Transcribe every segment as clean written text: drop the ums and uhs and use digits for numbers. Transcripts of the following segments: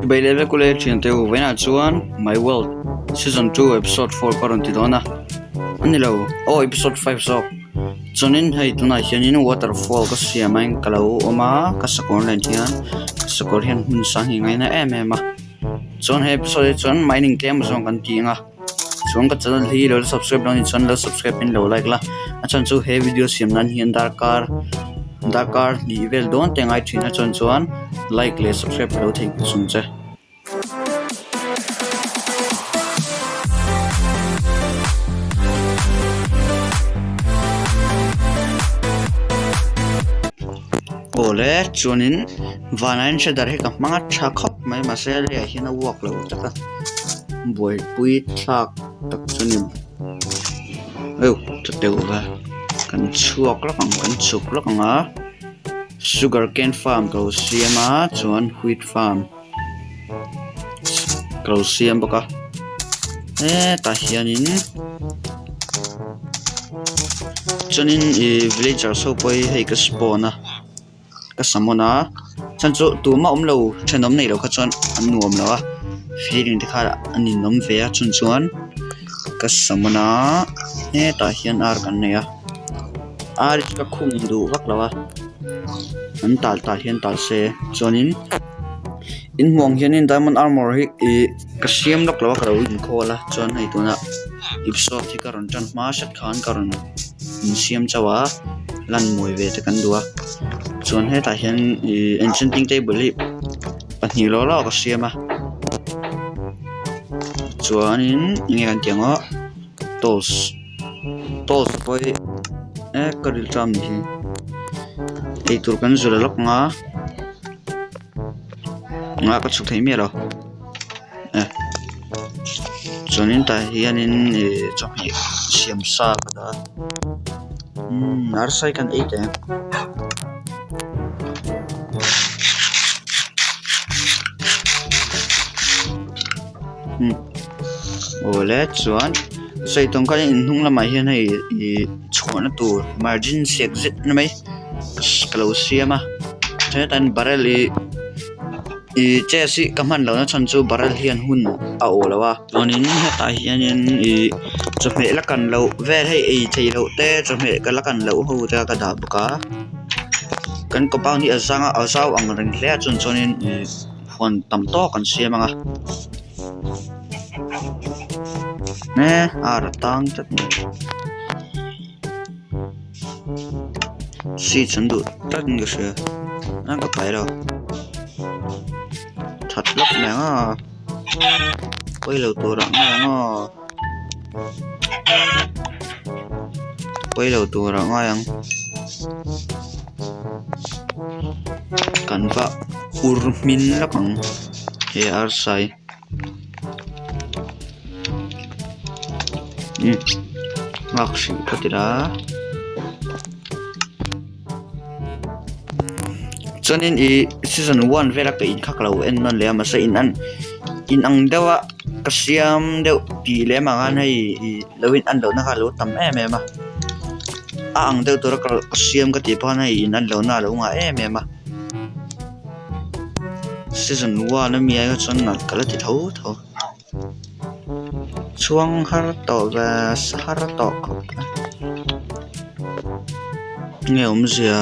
Bei leh vek ule thiante u vawiinah chuan My World season 2 episode 4 ka rawn ti dawn a a ni lo aw episode 5 zawk chuanin hei tunah hianin waterfall ka siam a ka lo awm a ka sakawr nen hian ka sakawr hian hmun sang hi ngaina em em a chuan he episode hi chuan mining tlem zawng kan ti ang a. Chuan ka channel hi lo la subscribe lo anih chuan lo subscribe in lo like la a chhan chu he video siam nan hian darkar darkar hnih vel dawn te a ngai thin a chuan chuan like leh subscribe ka lo thei chung che. Awle chuanin vanah hian shader hi ka hmang a tha khawp mai mahse leiah hian a work lo tlat a. Buaipui thlak tak chu ni eu ta deuh va kan chhuak lawk ang kan chhuk lawk ang a sugar cane farm ka lo siam a chuan wheat farm ka lo siam bawk a hetah hianin chuanin ih villagers ho pawh hi hei ka spawn a. Ka summon a chhan chu tumah awm lo thenawm neih loh kha chuan an nuam lo a feeling te kha a ninawm ve a chun chuan ka summon a hetah hian ar kan nei a ar hi ka khung duh vak lo a an tal tal hian tal se chuanin in hmuh ang hianin diamond armor hi ih ka siam lawk lo a ka lo inkhawl a chuan hei tunah episode hi ka rawn tan hma hret khan ka rawn insiam chauh a lan mawi ve te kan duh a chuan hetah hian ihh enchanting table hi pahnih lawk lawk a siam a chuanin eng nge kan tih ang aw toast toast pawh hi e ka ril ṭam ni hi eitur kan zul lawk ang a engah ka chhuk thei miah lo. Chuanin tah hianin ih chawhmeh siam sa ka dah a umm arsa hi kan ei teh ang umm awle chuan sawi tawng khan in hnung lamah hian hei ih chhuahna tur emergency exit na mai ka lo siam a chuan barrel ih. Ih chess hi ka hman lohna chhan chu barrel hian hun a awh lo a chuanin hetah hianin ih chawhmeh la kan loh vel hei ei theih loh te chawhmeh ka la kan loh ho te ka dah bawk a kan compound hi a zang a a zau ang reng hle a chuan chuanin ih huan tam tawk an siam ang a e ar a tang tlat mai seeds an duh tlat in ka hria a ka pai lo that lawk mai ang a pawi lo tur ah ngai ang aw pawi lo tur ah ngai ang kan va ur hmin lawk ang he arsa hi. Umm nghak hrih phawt ila chuanin ih season one vela ka in kha ka lo en nawn leh a mahse in an in ang deuh a ka siam deuh tih lem ang khan hei ih lo in an lohna kha a lo tam em em a a ang deuh tura ka siam ka tih pawh khan hei in an lohna a lo ngah em em a. Season one ami ai kha chuan nalh ka la ti tho tho chhuang har tawh ve sa har tawh khawp a nge awmzia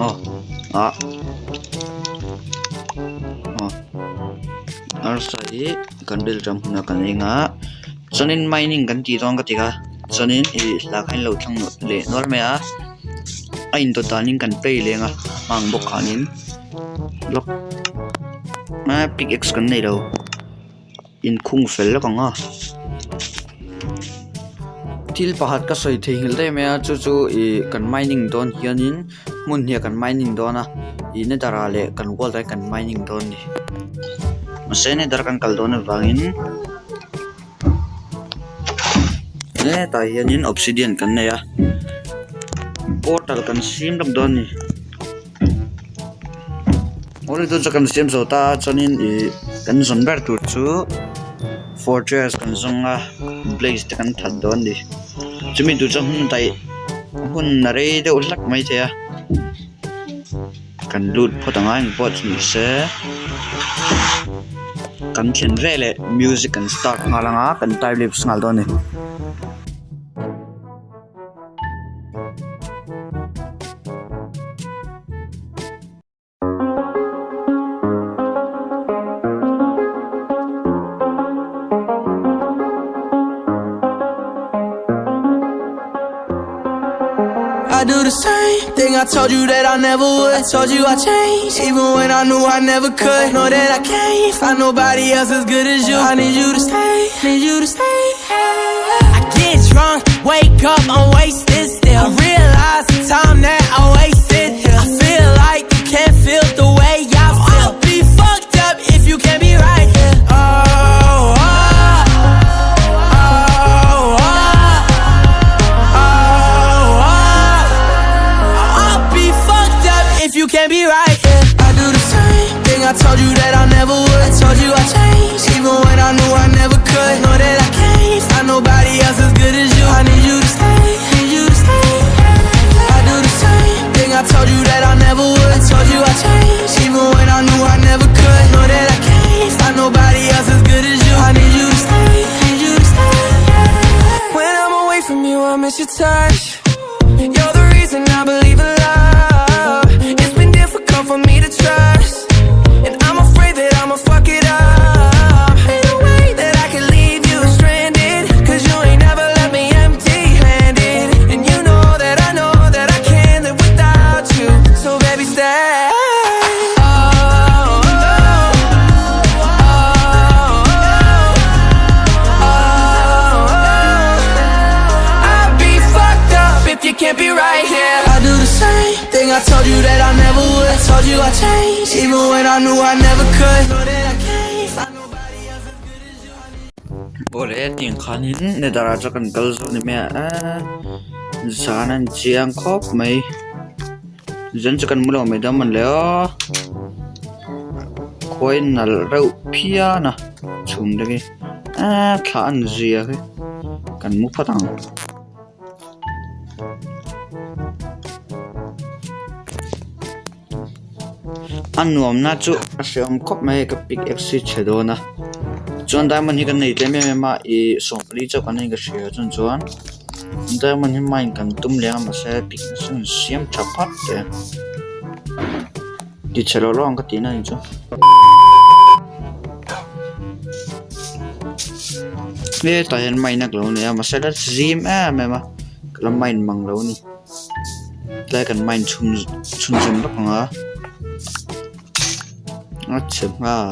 aw ah aw arsa hi kan rilṭam hunah kan eng a chuanin mining kan tih dawn ka ti a chuanin ih hla kha in lo thlang leh nual mai a. A indawt danin kan play leng a hmang bawk khanin block ah pickaxe kan nei lo inkhung fel lawk ang a thil pakhat ka sawi theihnghilh daih mai a chu chu ih kan mining dawn hianin hmun hnih ah kan mining dawn a ih nether ah leh kan world ah hian kan mining dawn a ni mahse nether kan kal dawn avangin hetah hianin obsidian kan nei a portal kan siam lawk dawn a ni awle chu kan siam zo ta a chuanin ih kan zawn ber tur chu fortress kan zawng a blaze te kan that dawn a ni chumi tur chuan hun daih hun a rei deuh hlek maithei a kan lut phawt ang a engpawh chu ni se. Kan thlen veleh music kan start nghal ang a kan time lapse nghal dawn a ni. I do the same thing I told you that I never would. I told you I changed, even when I knew I never could. Know that I can't find nobody else as good as you. I need you to stay, need you to stay. I get drunk, wake up, I'm wasted still. I realize the time that I wasted here. I feel like you can't feel the way I feel. I'll be fucked up if you can't be right here. Oh, oh, oh, oh, oh. I'll be fucked up if you can't be right here. I do the same thing I told you that I never would. I told you I changed, even when I knew I never could. Know that I can't find nobody else as good as you. I need you to stay, need you to stay. I do the same thing I told you that I never would. I told you I changed, even when I knew I never could. Know that I can't find nobody else as good as you. I need you to stay, need you to stay. When I'm away from you, I miss your touch. You're the reason I believe in love. It's been difficult for me to trust, and I'm afraid that I'ma fuck it up. Ain't no way that I can leave you stranded, 'cause you ain't never left me empty-handed. And you know that I know that I can't live without you. So baby, stay. Oh, oh, oh, oh. I'd be fucked up if you can't be right here. I do the same thing I told you that I never would. I told you I changed, even when I knew I never could. Know that I can't find nobody else as good as you. Awle tiang khanin nether ah chuan kan kal zawk ni mai a zan an chiang khawp mai zan chu kan mu lo mai dawn mawn le aw khuai nalh reuh phian a chhum te khi eee thla an zia khi kan mu phawt ang. A nuamna chu a hrehawm khawp mai ka pickaxe hi chhe dawn a chuan diamond hi kan nei tlem em em a ih sawmpali chauh kan nei ka hria chuan chuan diamond hi mine kan tum leh ang a mahse pickaxe hi an siam tha phawt teh a ti chhe lo lo ang ka tihna a ni chu. Hetah hian mine a ka lo nei a mahse la zim em em a ka la mine mang lo a ni. Tlai kan mine chhun chhunzawm vak ang a a chhe nghal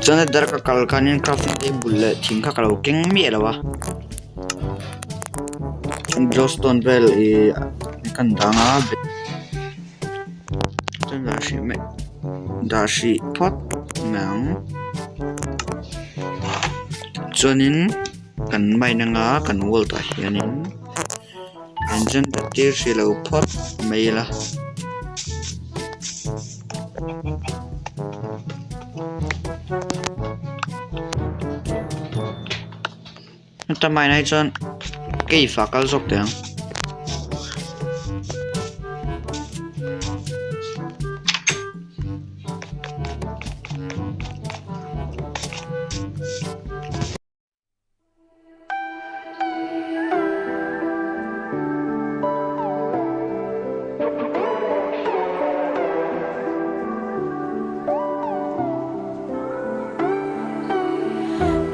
chuan hetah ka kal khanin crafting table leh thing kha ka lo keng miah lo a glowstone vel ih kan dang a chuan dah hrih mai dah hrih phawt mai ang chuanin. Kan mine anga kan world ah hianin engine ta tir hrih lo phawt mai ila. Heta mine ah hi chuan cave ah kal zawk teh ang.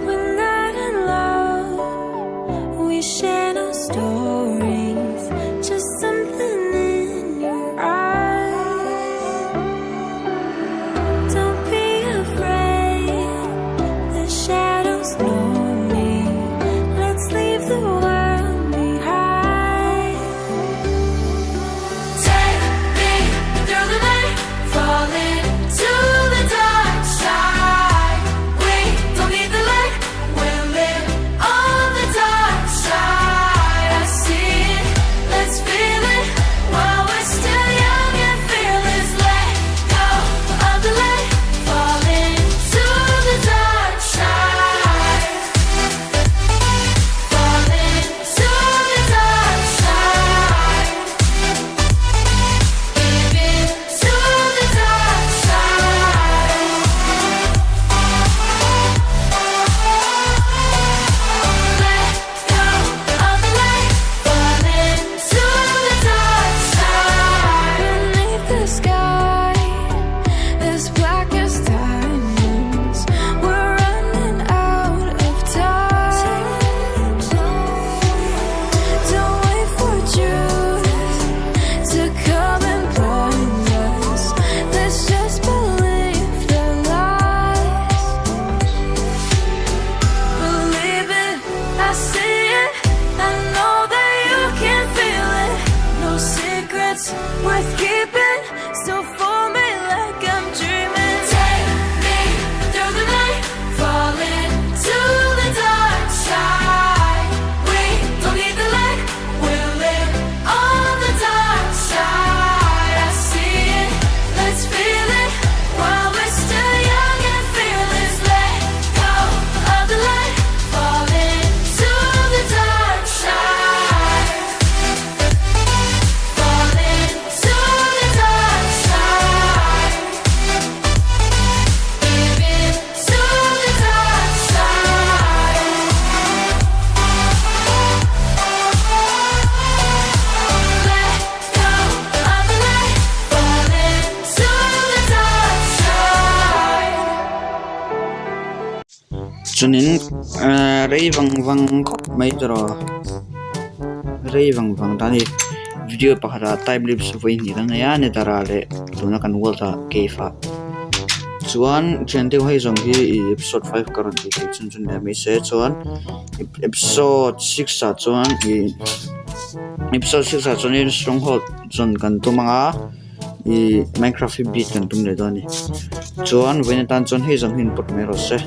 We're not in love, we share no story. Chuanin ehh rei vang vang khawp mai tawh rei vang vang ta a ni video pakhatah time lapse vawi hnih kan nei a nether ah leh tuna kan world ah cave ah chuan thian te hei zawng hi ih episode five ka rawn tih theih chhun chhun leh mai se chuan episode six ah chuan ih episode six ah chuanin stronghold zawn kan tum ang a. Ih minecraft hi beat kan tum leh dawn a ni chuan vawiin atan chuan hei zawng hi in pawt mai rawh se.